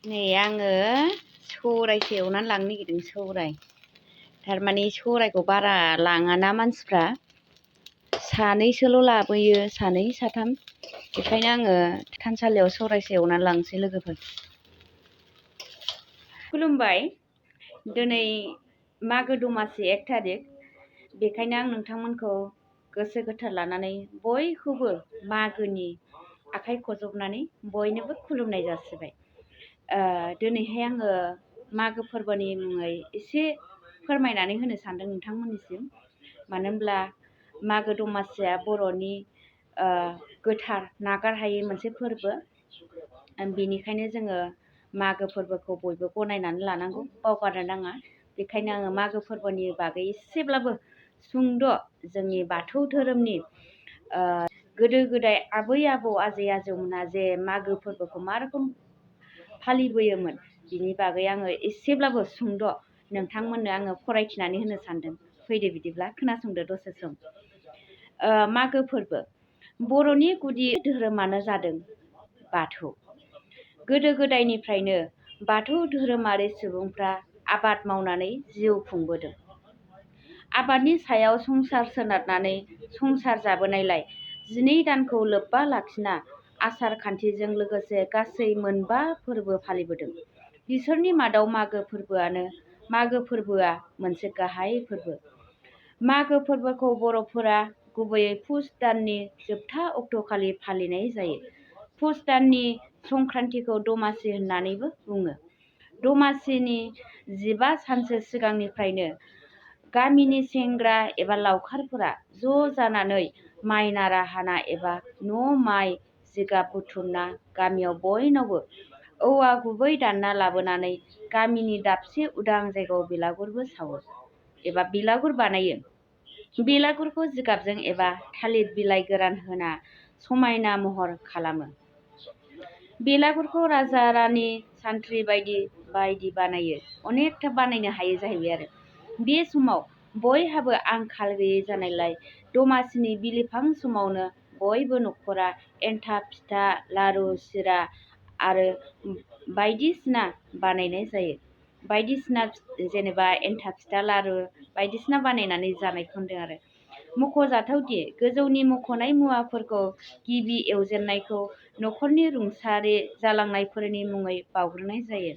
नै आङो सौरायसो एवनानै लांनो नागिरदों। सौराय थारमाने सौरायखौ बारा लाङाना मानसिफ्रा, सानैसोल' लाबोयो, सानै साथाम। बेखायनो आङो थानसालियाव सौरायसो एवनानै लांसै लोगोफोर। खुलुमबाय। दिनै मागो दमासि 1 थारिख। बेखायनो आं नोंथांमोनखौ गोसो गोथार लानानै बयखौबो मागोनि आखाइ खजबनानै बयनोबो खुलुमनाय जासिबाय। दिनैहाय आङो मागो फोरबोनि मुङै एसे फोरमायनानै होनो सानदों नोंथांमोननिसिम। मानो होनब्ला मागो दमासिया बर'नि गोथार नागारहायै मोनसे फोरबो। बेनिखायनो जोङो मागो फोरबोखौ बयबो गनायनानै लानांगौ, बावगारनो नाङा। बेखायनो आङो मागो फोरबोनि बागै एसेब्लाबो सुंद' जोंनि बाथौ धोरोमनि गोदो गोदाय आबै आबौ आजै आजौमोना जे मागो फोरबोखौ मा रोखोम फालिबोयोमोन, बिनि बागै आङो एसेब्लाबो सुंद' नोंथांमोननो आङो फरायथिनानै होनो सानदों। फैदो बिदिब्ला खोनासंदो दसे सम। मागो फोरबो। बर'नि गुदि धोरोमानो जादों बाथौ। गोदो गोदायनिफ्रायनो बाथौ धोरोमारि सुबुंफ्रा आबाद मावनानै जिउ खुंबोदों। आबादनि सायाव संसार सोनारनानै संसार जाबोनायलाय 12 दानखौ लोब्बा लाखिना आसार खान्थिजों लोगोसे गासै 4 फोरबो फालिबोदों। बिसोरनि मादाव मागो फोरबोआ मोनसे गाहाय फोरबो। मागो फोरबोखौ बर'फोरा गुबैयै पुस दाननि जोबथा अक्ट'खालि फालिनाय जायो। पुस दाननि संक्रान्तिखौ दमासि होननानैबो बुङो। दमासिनि 15 सानसो सिगांनिफ्रायनो गामिनि सेंग्रा एबा लावखारफोरा ज' जानानै माइ नारा हाना एबा माइ जिगाब बुथुमना गामियाव बयनावबो औवा गुबै दानना लाबोनानै गामिनि दाबसे उदां जायगायाव बेलागुरबो सावो एबा बेलागुर बानायो। बेलागुरखौ जिगाबजों एबा थालिर बिलाइ गोरान होना समायना महर खालामो। बेलागुरखौ राजा रानि सान्थ्रि बायदि बानायो। अनेकथा बानायनो हायो जाहैबाय आरो। बे समाव बयहाबो आंखाल गैयै जानायलाय दमासिनि बिलिफां समावनो बयबो न'खरा एन्थाब फिथा, लारु, सिरा आरो बायदिसिना बानायनाय जायो। बायदिसिना जेनेबा एन्थाब फिथा, लारु बायदिसिना बानायनानै जानायखौ होनदों आरो। मख'जाथावदि गोजौनि मख'नाय मुवाफोरखौ गिबि एवजेननायखौ न'खरनि रुंसारि जालांनायफोरनि मुङै बावग्रोनाय जायो।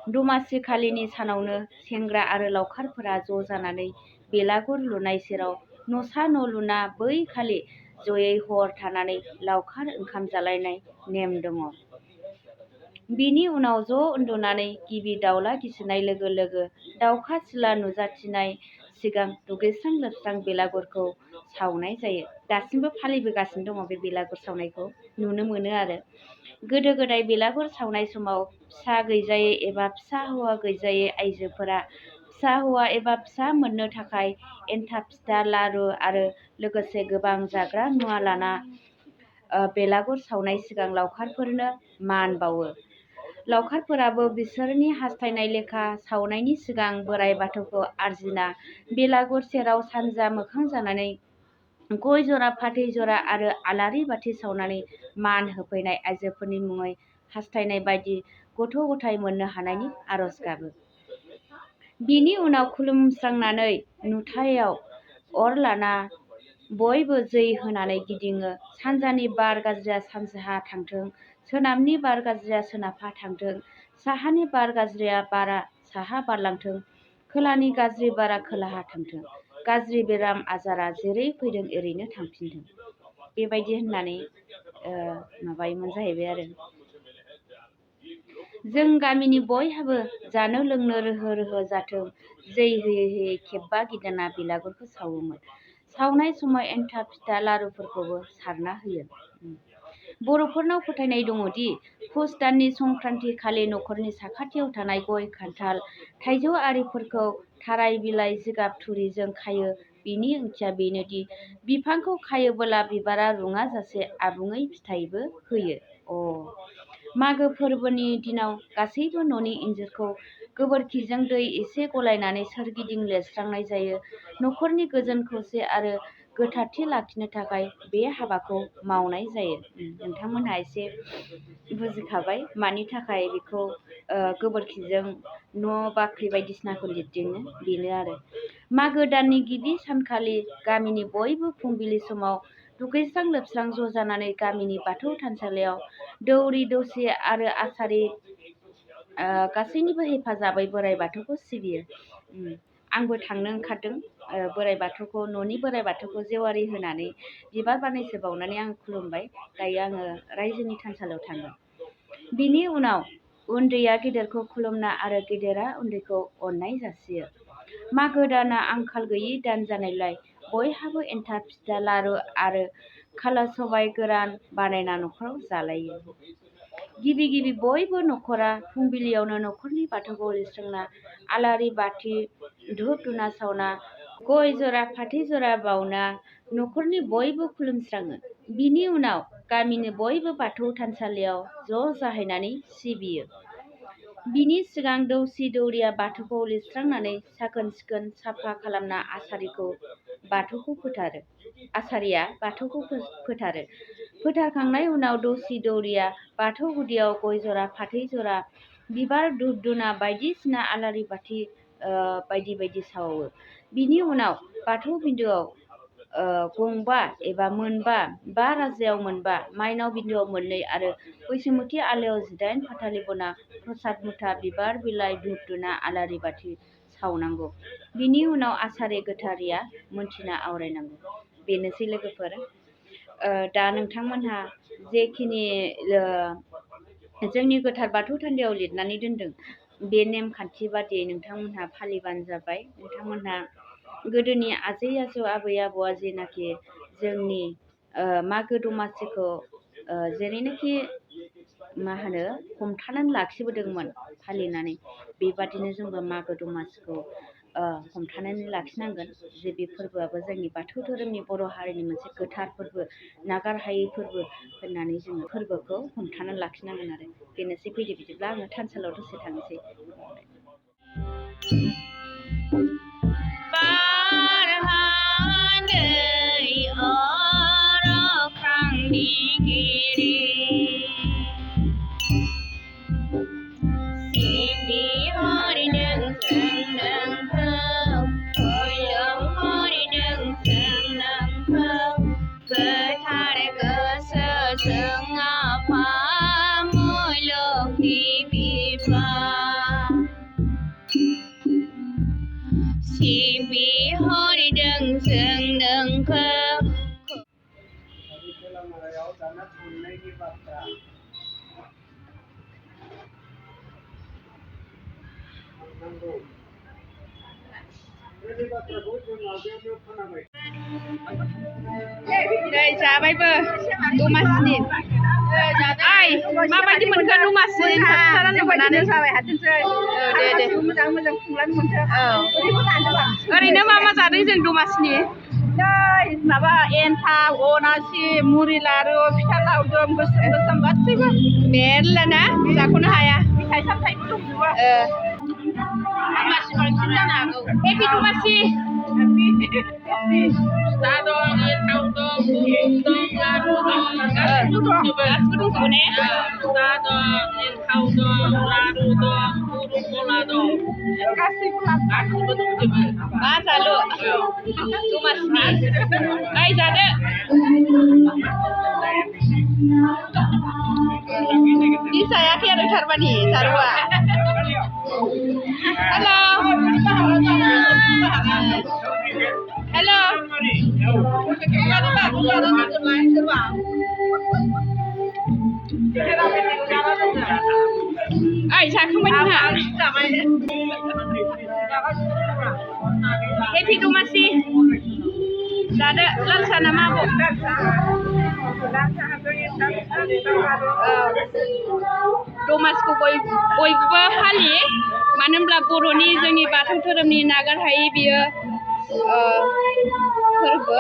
दमासि खालिनि सानावनो सेंग्रा आरो लावखारफोरा ज' जानानै बेलागुर लुनाय सेराव न'सा न' लुना बै खालि जयै हर थानानै लावखार ओंखाम जालायनाय नेम दङ। बिनि उनाव ज' उन्दुनानै गिबि दाउला गिसिनाय लोगो लोगो दाउखा सिला नुजाथिनाय सिगां दुगैस्रां लोबस्रां बेलागुरखौ सावनाय जायो। दासिमबो फालिबोगासिनो दङ बे बेलागुर सावनायखौ नुनो मोनो आरो। गोदो गोदाय बेलागुर सावनाय समाव फिसा गैजायै एबा फिसा हौवा गैजायै आइजोफोरा फिसा हौवा एबा फिसा मोननो थाखाय एन्थाब फिथा, लारु आरो लोगोसे गोबां जाग्रा मुवा लाना बेलागुर सावनाय सिगां लावखारफोरनो मान बावो। लावखारफोराबो बिसोरनि हास्थायनाय लेखा सावनायनि सिगां बोराइ बाथौखौ आरजिना बेलागुर सेराव सानजा मोखां जानानै गय जरा, फाथै जरा आरो आलारि बाथि सावनानै मान होफैनाय आइजोफोरनि मुङै हास्थायनाय बायदि गथ' गथाय मोननो हानायनि आरज गाबो। बिनि उनाव खुलुमस्रांनानै नुथायाव अर लाना बयबो जै होनानै गिदिङो। सानजानि बार गाज्रिया सानजाहा थांथों, सोनाबनि बार गाज्रिया सोनाबहा थांथों, साहानि बार गाज्रिया साहा बारलांथों, खोलानि गाज्रि बारा खोलाहा थांथों, गाज्रि बेराम आजारा जेरै फैदों एरैनो थांफिनथों। बेबायदि होननानै माबायोमोन जाहैबाय आरो। जों गामिनि बयहाबो जानो लोंनो रोहो रोहो जाथों जै होयै होयै खेबबा गिदिंना बेलागुरखौ सावोमोन। सावनाय समाव एन्थाब फिथा लारुफोरखौबो सारना होयो। बर'फोरनाव फोथायनाय दङदि पुस दाननि संक्रान्ति खालि न'खरनि साखाथियाव थानाय गय खान्थाल थाइजौ आरिफोरखौ थाराय बिलाइ जिगाब थुरिजों खायो। बिनि ओंथिया बेनोदि बिफांखौ खायोबोला बिबारा रुङा जासे आबुङै फिथाइबो होयो। मागो फोरबोनि दिनाव गासैबो न'नि इन्जुरखौ गोबोरखिजों दै एसे गलायनानै सोरगिदिं लिरस्रांनाय जायो। न'खरनि गोजोन खौसे आरो गोथारथि लाखिनो थाखाय बे हाबाखौ मावनाय जायो। नोंथांमोनहा एसे बुजिखाबाय मानि थाखाय बेखौ गोबोरखिजों न' बाख्रि बायदिसिनाखौ लिरदिङो बेनो आरो। मागो दाननि गिबि सानखालि गामिनि बयबो फुंबिलि समाव दुगैस्रां लोबस्रां ज' जानानै गामिनि बाथौ थानसालियाव दौरि दौसि आरो आसारि गासैनिबो हेफाजाबै बोराइ बाथौखौ सिबियो। आंबो थांनो ओंखारदों। बोराइ बाथौखौ न'नि बोराइ बाथौखौ जेवारि होनानै बिबार बारनैसो बावनानै आं खुलुमबाय। दायो आङो रायजोनि थानसालियाव थांगोन। बिनि उनाव उन्दैया गेदेरखौ खुलुमना आरो गेदेरा उन्दैखौ अननाय जासियो। मागो दाना आंखाल गैयि दान जानायलाय बयहाबो एन्थाब फिथा लारु आरो खाला सबाय गोरान बानायना न'खराव जालायो। गिबि गिबि बयबो न'खरा फुंबिलियावनो न'खरनि बाथौखौ लिरस्रांना आलारि बाथि धुप धुना सावना गय जरा फाथै जरा बावना न'खरनि बयबो खुलुमस्राङो। बिनि उनाव गामिनि बयबो बाथौ थानसालियाव ज' जाहैनानै सिबियो। बिनि सिगां दौसि दौरिया बाथौखौ लिरस्रांनानै साखोन सिखोन साफा खालामना आसारिया बाथौखौ फोथारो। फोथारखांनाय उनाव दौसि दौरिया बाथौ गुदियाव गय जरा फाथै जरा बिबार धुप धुना बायदिसिना आलारि बाथि बायदि बायदि सावो। बिनि उनाव बाथौ बिन्दोआव गंबा एबा मोनबा, बा राजायाव मोनबा, माइनाव बिन्दोआव मोननै आरो बैसोमुथि आलायाव 18 फाथालि बना प्रसाद मुथा बिबार बिलाइ धुप धुना आलारि बाथि सावनांगौ। बिनि उनाव आसारि गोथारिया मोनथिना आवरायनांगौ। बेनोसै लोगोफोर। दा नोंथांमोनहा जेखिनि जोंनि गोथार बाथौ थानदायाव लिरनानै दोनदों बे नेमखान्थि बादियै नोंथांमोनहा फालिबानो जाबाय। नोंथांमोनहा गोदोनि आजै आजौ आबै आबौआ जेनाखि जोंनि मागो दमासिखौ जेरैनाखि हमथानानै लाखिबोदोंमोन फालिनानै, बेबादिनो जोंबो मागो दमासिखौ हमथानानै लाखिनांगोन। जे बे फोरबोआबो जोंनि बाथौ धोरोमनि बर' हारिनि मोनसे गोथार फोरबो, नागारहायै फोरबो होननानै जोङो फोरबोखौ हमथानानै लाखिनांगोन आरो। बेनोसै। फैदो बिदिब्ला आङो थानसालियाव दसे थांनोसै। जाबायबो दमासिनि। माबायदि मोनखो दमासि राननो मोननानै? दे मोजां मोजां खुंलांनो मोनथों। ओरैनो मा मा जादों जों दमासिनि? माबा एन्थाब, अनासि, मुरि लारु, फिथा लावदुम, गोसोम गोसोम गासैबो मेरला ना, जाख'नो हाया। फिथाइ सामथाइबो दंजोबो। दमासि बांसिन जानो हागौ। हेपि दमासि। फिथा दं, एन्थाब दं, गुबुन दं, लारु दं, गासैबो दंजोबो ने? फिथा दं, एन्थाब दं, लारु दं, गुरु गला दं, गासैबो दंजोबो। मा जालु दमासिनि? ओइ जादो। बि जायाखै आरो थारमानि जारुआ। हेल'। हेल'। ओइ जाखांबाय नोंहा? हेपि दमासि। जादो। लाल साहा ना मा आब'? दमासिखौ बयबो फालियो। मानो होनब्ला बर'नि जोंनि बाथौ धोरोमनि नागारहायै बियो फोरबो।